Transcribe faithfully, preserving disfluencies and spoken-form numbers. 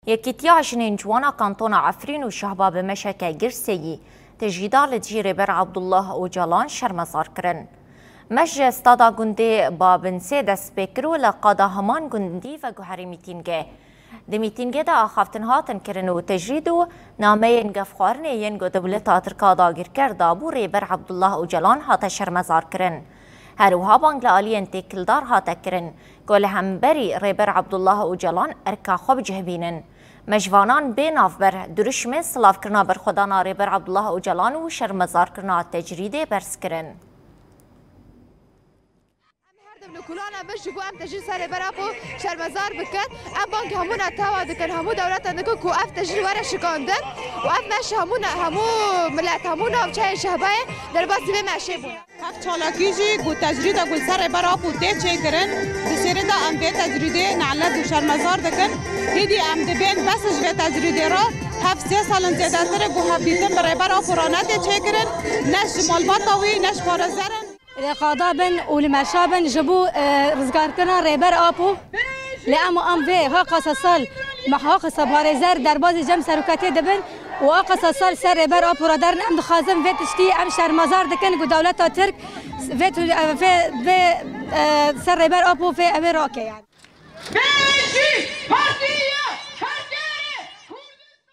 Yekîtiya Jinên Ciwana Kantona Efrîn û Şehba bi meşeke girseyî tecrîda li dijî Rêber Abdullah Ocalan şermezar kirin. Meş ji stada gundê Babin sê dest pê kir û li qada heman gundî veguherî mîtîngê. Di mîtîngê de axaftin hatin kirin û tecrîd û nameyên gefxwarinê yên ku dewleta Tirka dagirker dabû Rêber Abdullah Ocalan hate şermezar kirin. Her wiha bang li aliyên têkildar hate kirin ku li hemberî Rêber Abdullah Ocalan erka xwe bi cih bînin. Meşvanan bê navber dirûşmê silavkirina berxwedana Rêber Abdullah Ocalan û şermezarkirina tecrîdê berz kirin. Em her tim li kulana bin ji bo em tecrîd ser Rêber Apo şermezar bikin. Em bangî hemû netewa dikin, hemû dewletan dikin ku ev tecrîd were şikandin û ev meş hemû ne-, hemû milet, hemû navçeyên Şehbayê derbasî vê meşê bûne. Ev çalakî jî ku tecrîda ku li ser Rêber Apo tê çêkirin, di sêrê de em vê tecrîdê nelet û şermezar dikin. Hêdî em dibên bes ji vê tecrîdê re, hev sê sal in zêdetir e ku hevdîtin bi Rêber Apo re netê çêkirin, ne ji malbata wî, ne ji parêzer in. Li qada bin û li meşa bin ji bo, e, rizgarkirina Rêber Apo. Lê em û em vê ha qasa sal, me ha qasa parêzer derbazî cem seroketê dibin û a qasa sal ser Rêber Apo re derin. Em dixwazin vê tiştî em şermezar dikin ku dewleta Tirk vê tu-, vê, vê, e, ser Rêber Apo vê ew ê rake yani. Pêşî! Partiya